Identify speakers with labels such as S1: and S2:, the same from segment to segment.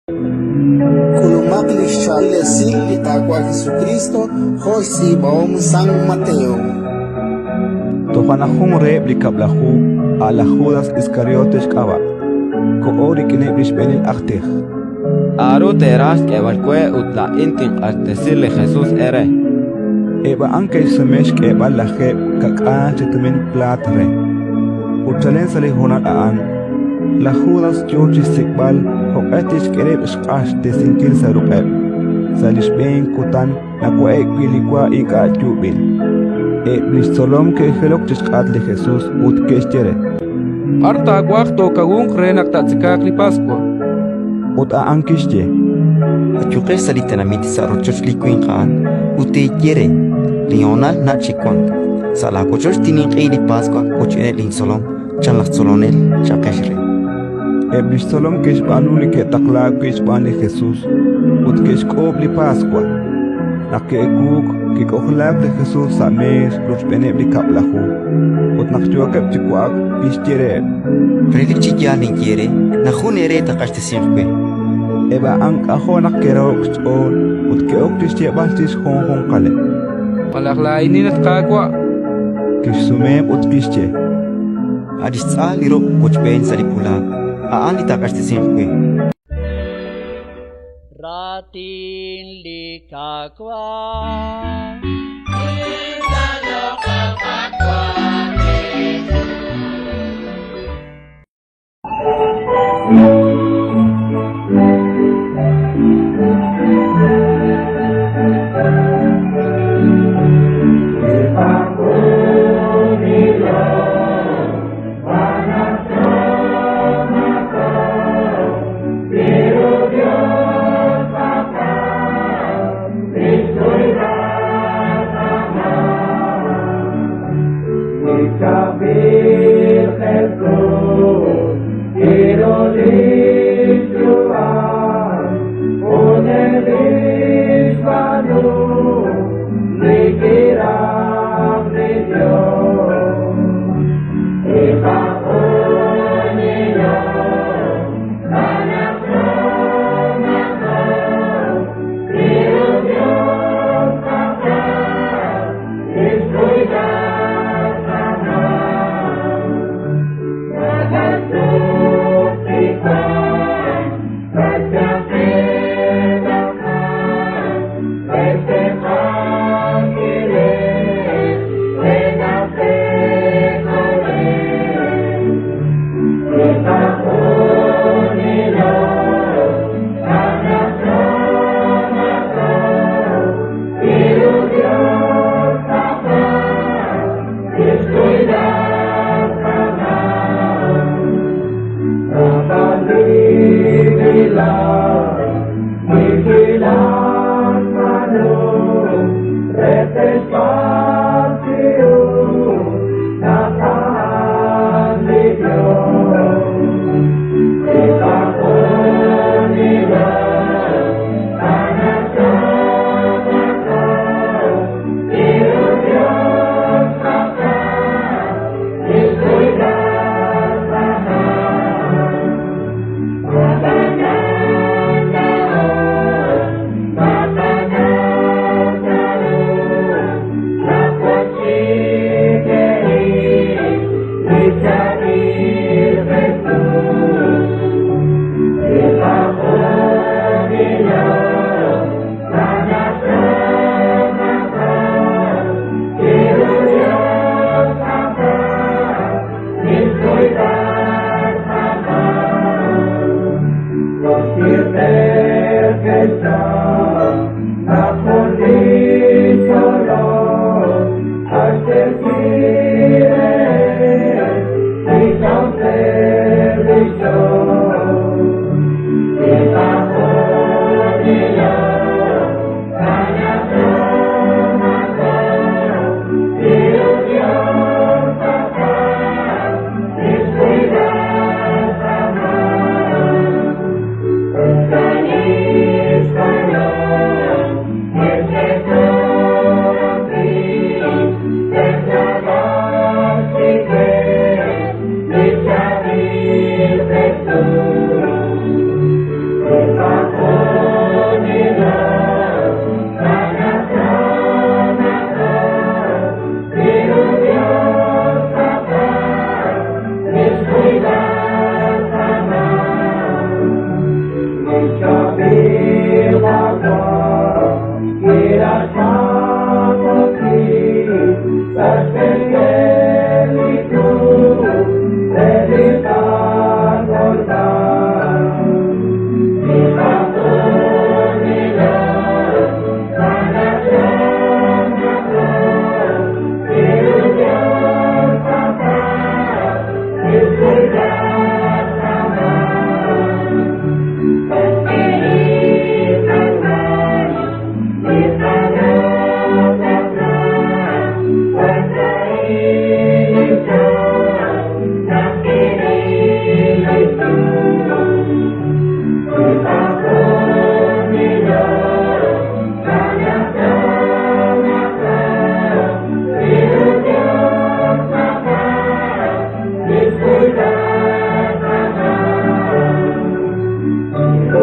S1: K'ulumaq li xchaab'il esil li Qaawa' Jesukriist jo' xtz'iib'ahom San Mateo.
S2: Toja' naq jun reheb' li Kab'laju, a' laj Judas Iskariote xk'ab'a', koho rik'ineb' li xb'eenil aj tij.
S3: K'aru teeraj xk'eeb'al we ut laa'in tinq'axtesi li Jesus eere?
S2: Eb' a'an ke'xsume xk'eeb'al 20,000 chi tumin plaat re. Ut chalen sa' li honal a'an, laj Judas yo chi xsik'b'al jo'q'e tixk'e rib' xq'axtesinkil sa' ruq'eb', sa' li xb'een kutan nawa'e'k wi' li wa ink'a' yuub'il. Eb' li xtzolom ke'jilok chi xk'atq li Jesus ut ke'xye re:
S4: B'ar taawaj tookawunq re naq taatzekaaq li Paswa?
S2: Ut a'an kixye:
S5: Ayuqex sa' li tenamit sa' rochoch li winq a'an ut teeye re: Li honal nach' chik wank. Sa' laawochoch tininq'ehi li Paswa wochb'eeneb' lintzolom, chan laj Tzolonel, cha'qex re.
S2: Eb' li xtzolom ke'xb'aanu li ke'taqlaak wi' xb'aan li Jesus ut ke'xk'uub' li Paswa. Naq ke'ewuuk, kik'ojlaak li Jesus sa' meex rochb'eeneb' li Kab'laju. Ut naq yookeb' chi wa'ak, kixye reheb':
S5: Relik chi yaal ninye eere naq jun eere taaq'axtesinq we.
S2: Eb' a'an k'ajo' naq ke'raho'k xch'ool ut ke'ok chi xyeeb'al chi xjunjunqaleb':
S4: Malaj laa'inin, at Qaawa'?
S2: Kixsumeheb' ut kixye:
S5: A' li xtz'a li ruq' wochb'een sa' li pulaat, a'an li taaq'axtesinq we.
S6: Raatin li Qaawa'.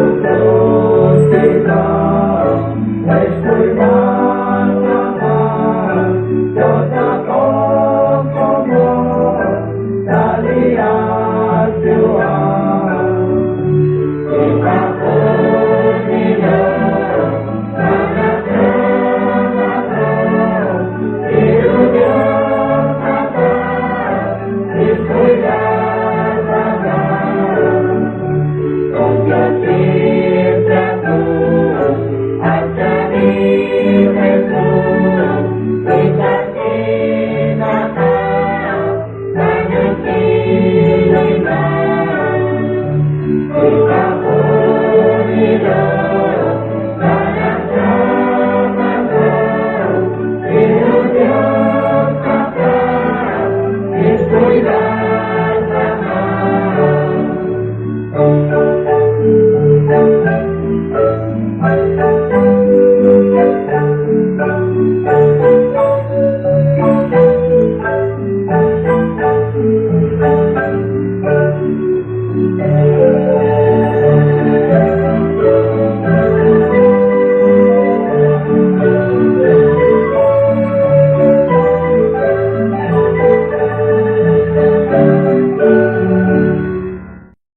S7: Dios.